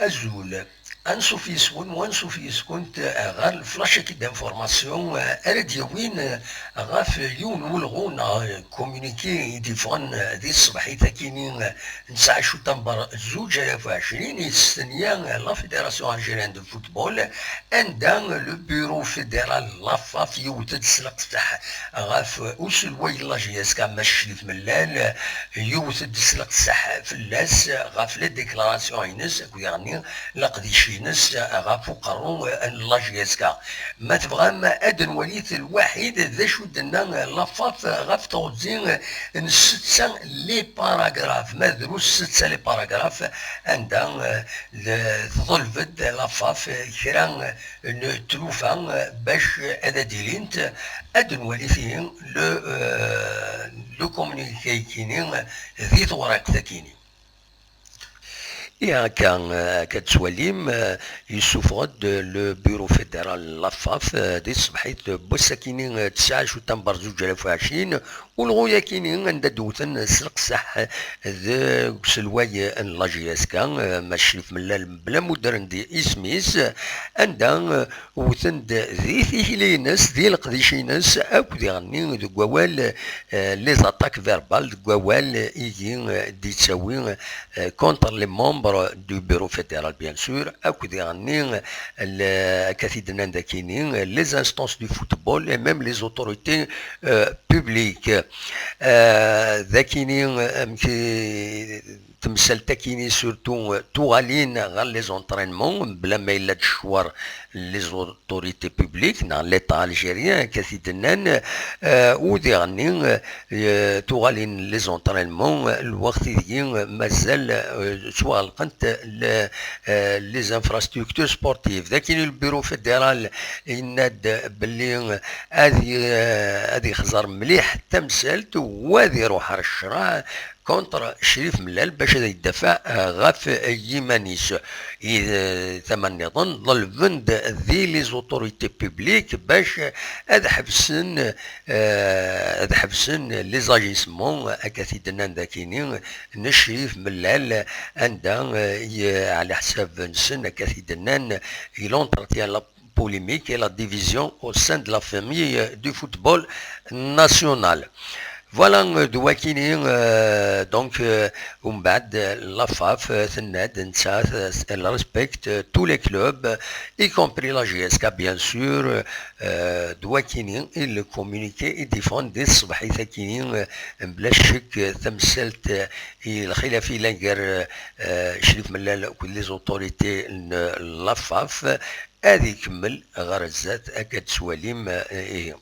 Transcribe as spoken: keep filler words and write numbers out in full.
Azul. Ansuf yes-wen u ansuf yes-kunt ɣer le flash-agi d'information ara d-yawin ɣef yiwen n welɣu neɣ communiqué i d-yeffɣen di tṣebḥit-agi-nni n tesɛa cutamber zuǧ alaf u ɛecrin, yestenya la Fédération Algérienne de Football, anda le bureau fédéral, la FAF, yewwet-d s leqseḥ ɣef uselway n la J S K, Mass Crif Mellal, yewwet-d s leqseḥ fell-as ɣef la déclaration-ines akked yeɣni leqdic-ines ɣef uqerru n la J S K. Ma tebɣam ad nwali lwaḥid d acu d-tenna la FAF ɣef teɣzi n setta les paragraphes, ma drus setta les paragraphes, anda, eh, tḍelb-d la FAF kra n tlufa bac ad d-ilint. Ad nwali tihi le, eh, le communiqué-kini di tewriqt-akini. Ihi akka, eh, akka tettwalim, eh, yessufeɣ-d le bureau fédéral n la FAF, eh, di tṣebḥit n wass-akini, eh, tesɛa cutamber zuǧ alaf u ɛecrin, ulɣu-yakini anda d-wten s leqseḥ deg uselway n la J S K, eh, Mass Crif Mellal, mebla ma ur d-rren isem-is, anda, eh, wten-d di tikli-ines, di leqdic-ines, akked iɣenni deg wawal, eh, les attaques verbales, deg wawal igi, eh, d-yettawi, eh, contre les membres du bureau fédéral, bien sûr, akked iɣenni, eh, le-, akka t-id-nnan dakini, eh, les instances du football et même les autorités, eh, publiques. Eh, dakini, eh, amek i, temsalt-akini surtout, eh, tuɣalin ɣer les entraînements, mebla ma yella-d ccwer les autorités publiques neɣ l'État algérien, akka t-id-nnan, eh, u diɣenni, eh, tuɣalin les entraînements, eh, lweqt ideg, eh, mazal, eh, ttwaɣelqent le-, eh, les infrastructures sportives. Dakini le bureau fédéral yenna-d belli, eh, ad y-, eh, ad yexẓer mliḥ tamsalt u ad iruḥ ar ccreɛ contre Crif Mellal bac ad yeddafeɛ, eh, ɣef yiman-is. I, eh, tama nniḍen, ḍelben-d di les autorités publiques bac ad ḥebsen, eh, ad ḥebsen les agissements, akka t-id-nnan dakini, n Crif Mellal, anda, eh, i, ɛla ḥsab-nsen, akka t-id-nnan, il entretient la polémique et la division au sein de la famille, euh, du football national. Voilà, euh, d wakini, euh, donc, euh, umbeɛd, euh, la FAF, euh, tenna-d nettat, euh, elle respecte, euh, tous les clubs, euh, y compris la J S K, bien sûr, euh, d wakini i le communiqué i d-yeffɣen di tṣebḥit-akini, euh, mebla ccek, euh, tamsalt, euh, i lxilaf i yellan gar, euh, euh, Crif Mellal akked les autorités n la FAF, ad ikemmel ɣer zdat, akka d-tettwalim, eh, ihi.